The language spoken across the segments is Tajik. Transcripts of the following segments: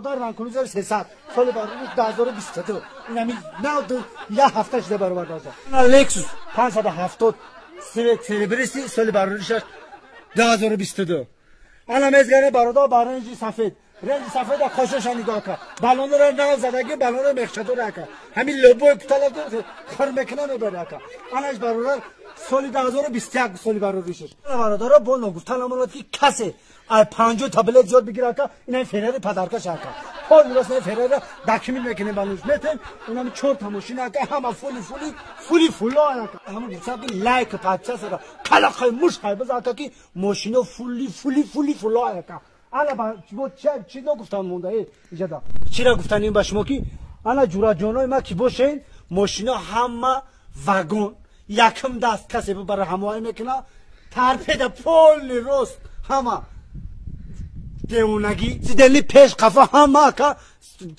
Дар Крузер 300 соли баровариш 2022. Ин ҳамин на як ҳафта шуда бароварда. Lexus 570 серебристый соли бароваришаш 2022. Ана мезгане бародар ба ренҷи сафед. Ренҷи сафеда қошоша нигоҳ кар. Балонро нав задаги, балонро мехчадор ака. Ҳамин лобои кутала хир мекуна мебаре ака. Анаш бародар соли 2021 соли бароваришаш. Бародаро бо ногуфта намонад ки касе ай 50 та билет зиёд бигира ака, ина Феррари падаркаш ака. Пол рост не Феррари документ мекунем ба нуш метем, инам чор та мошина ака, ҳама фули фули фули фула ака. Ҳама гуфта ки лайк подписка калақай муш хай биза ака ки мошино фули фули фули фула ака. Ана ба бо чи ногуфтан монда иҷада. Чира гуфтанем ба шумо ки ана ҷураҷонои ма ки бошен, мошино ҳама вагон якм даст касе бибара ҳамоҳанг мекуна, торпеда полный рост ҳама девонагӣ сидели пеш қафа ҳама ака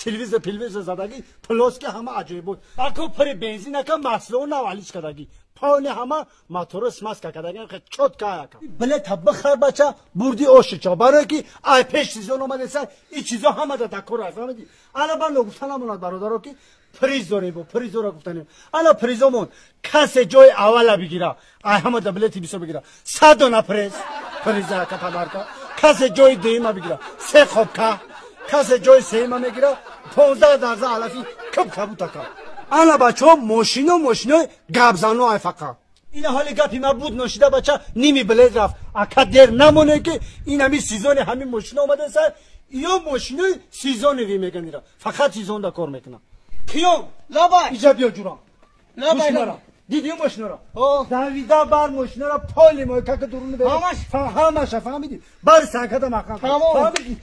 телевизор пелевизор задагӣ плоски ҳама аҷоибот ака пури бензин ака масло навалиш кардагӣ полный ҳама моторо смазка кардагӣ чётко ака. Билета бихар бача бурди ошича барое ки ай пеш сезон омадеса и чизо ҳама да дакор аст фаҳмидӣ. Ана ба ногуфта намонад бародаро ки приз дорем бо призора гуфтанем. Ана призомон касе ҷои аввала бигира ай ҳама да билети бисёр бигира 100 дона приз приза ака подарка. Касе ҷои дуюма бигира се хобка, касе ҷои сеюма мегира 15 дарза алафи куб кабутака. Ана бачаҳо мошино мошинои гапзано ай фақат. Ина ҳоли гапи ма буд ношида бача ними билет рафт. Ака дер намоне ки ин ҳами сезони ҳамин мошино омадеса ё мошинои сезониви меганира фақат сезонда кор мекуна. Қиём лабай иҷа биё ҷурам. Лабай дидӣ мошиноро? Давида бар мошиноро поли мойкака дуруни ҳамаша фаҳмидӣ бар санкада маҳкам фаҳмидӣ.